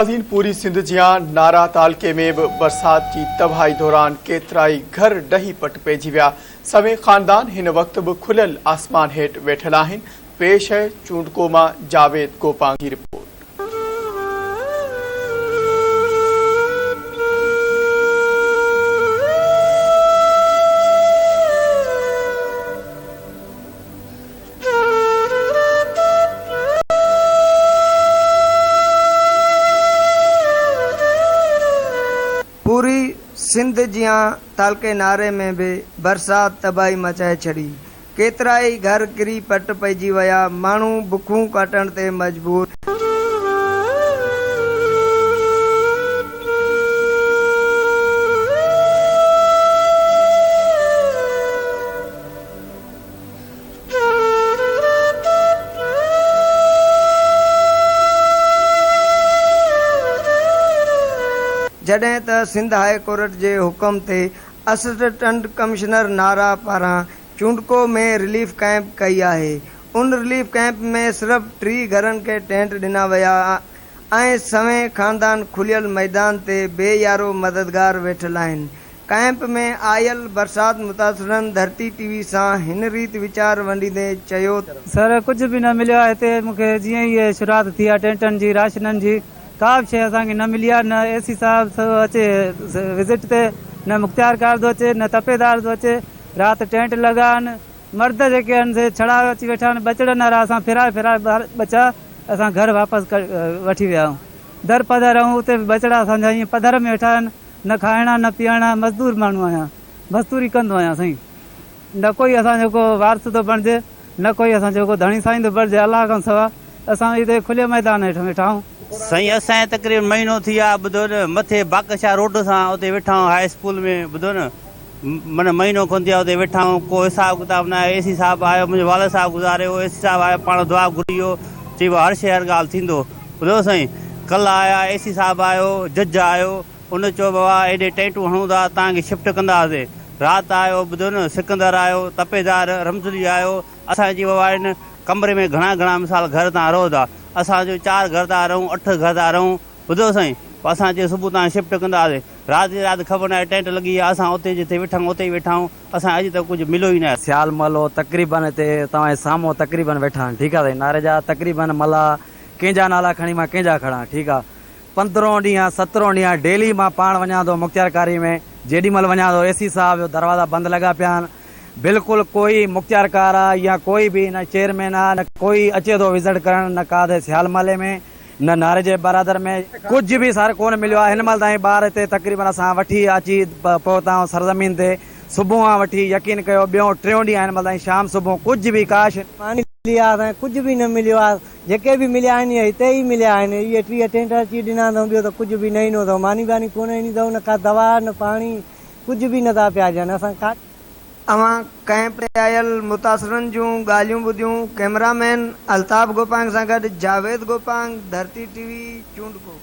ناظرين پوري سنڌ جيان نارا تعلقي ۾ به برسات جي تباهي دوران ڪيترائي گهر ڊهي پٽ پئجي ويا، سوين خاندان هن وقت به کليل آسمان هيٺ ويٺل آهن، پيش هي چونڊڪو مان جاويد گوپانگ جي رپورٽ. پوري سنڌ جيان تعلقي ناري ۾ به برسات تباهي مچائي ڇڏي، ڪيترائي گهر ڪري پٽ پئجي ويا، ماڻهو بکون ڪاٽڻ تي مجبور. جڏهن ته سنڌ هاء ڪورٽ جي حڪم تي اسسٽنٽ ڪمشنر نارا پاران چونڊڪو ۾ رليف ڪئمپ ڪئي آهي، ان رليف ڪئمپ ۾ صرف 30 گهرن کي ٽينٽ ڏنا ويا ۽ سوين خاندان کليل ميدان تي بي يارو مددگار ويٺل آهن، ڪئمپ ۾ آيل برسات متاثرن ڌرتي ٽي وي سان هن ريت ويچار ونڊيندي چيو ته. سر ڪجهه به نه مليو آهي هتي مون کي جيئن ئي شروعات ٿي آهي ٽينٽن جي راشنن جي ڪا به شيء اسان کي نه ملي آهي نه اي سي صاحب ٿو اچي وزٽ تي نه مختيار ڪار ٿو اچي نه تپيدار ٿو اچي رات ٽينٽ لڳا آهن مرد جيڪي آهن سي ڇڙا اچي ويٺا آهن ٻچڙن وارا اسان ڦرائي ڦرائي ٻار ٻچا اسان گهر واپس وٺي ويا آهيون در پڌر آهيون اتي به ٻچڙا اسان جا ائين پڌر ۾ ويٺا آهن نه کائڻا نه پيئڻا مزدور ماڻهو آهيان مزدوري ڪندو آهيان سائين نه ڪوئي اسان جو ڪو وارث ٿو بڻجي نه ڪوئي اسان جو ڪو ڌڻي سائين ٿو بڻجي الله کان سوا اسان هتي کلي ميدان هيٺ ويٺا آهيون. سائين اسان کي تقريبن مهينو ٿي ويو آهي ٻڌو نه مٿي باقشاه روڊ سان اتي ويٺا آهيون هاء اسڪول ۾ ٻڌو نه من مهينو کن ٿي ويو آهي اتي ويٺا آهيون ڪو حساب ڪتاب نه آهي اي سي صاحب آيو منهنجو والد صاحب گذاري ويو اي سي صاحب آيو پاڻ دعا گهري ويو چئي ويو هر شي هر ڳالهه ٿيندو ٻڌو سائين ڪلهه آيا اي سي صاحب آيو جج آيو ان چيو بابا ايڏي ٽينٽون هڻون ٿا توهان کي شفٽ ڪنداسين. رات آيو ٻڌو نه سڪندر آيو تپيدار رمزلي آيو اسان چيو بابا ان ڪمري ۾ گهڻا گهڻا مثال گهر تان رهو ٿا اسان چيو چار گهر ٿا رهون اٺ گهر ٿا رهون ٻڌو سائين پوء اسان چيو صبح توهان شفٽ ڪنداسين. رات جي رات خبر ناهي ٽينٽ لڳي ويا اسان اتي جتي ويٺا آهيون اتي ئي ويٺا آهيون اسان اڄ تڪ ڪجهه مليو ئي ناهي. سيال محلو تقريبن هتي توهان جي سامهون تقريبن ويٺا آهن ٺيڪ آ سائين ناري جا تقريبن ملاح ڪنهن جا نالا کڻي مان ڪنهن جا کڻان ٺيڪ آ پندرهون ڏينهن سترهون ڏينهن ڊيلي مان پاڻ وڃان ٿو مختيارڪاري ۾ جيڏي مهل وڃان ٿو اي سي صاحب جو دروازا بند لڳا پيا آهن بلڪل ڪوئي مختيارڪار آ يا ڪوئي به نه چيئرمين آ نه ڪوئي اچي ٿو وزٽ ڪرڻ نه ڪا ته سيال محلي ۾ نه ناري جي برادر ۾ ڪجهه به سر ڪونه مليو آ هن مهل تائين ٻار هتي تقريبن اسان وٺي اچي پهتا آهيون سرزمين تي صبح کان وٺي يقين ڪيو ٻيون ٽيون ڏينهن آهي هن مهل تائين شام صبح ڪجهه به ڪا شي ماني ملي آ اسان کي ڪجهه به نه مليو آ جيڪي به مليا آهن اهي هتي ئي مليا آهن. اهي 30 ٽينٽ اچي ڏنا اٿئون ٻيو ته ڪجهه به نه ڏنو اٿئون. ماني ٻاني ڪونه ڏني اٿئون نه ڪا دوا نه پاڻي ڪجهه به نه ٿا پيا ڏين اسان ڪا. اوهان ڪئمپ تي آيل متاثرن جون ڳالهيون ٻڌيون، ڪئميرا مين الطاف گوپانگ سان گڏ جاويد گوپانگ، ڌرتي ٽي وي، چونڊڪو.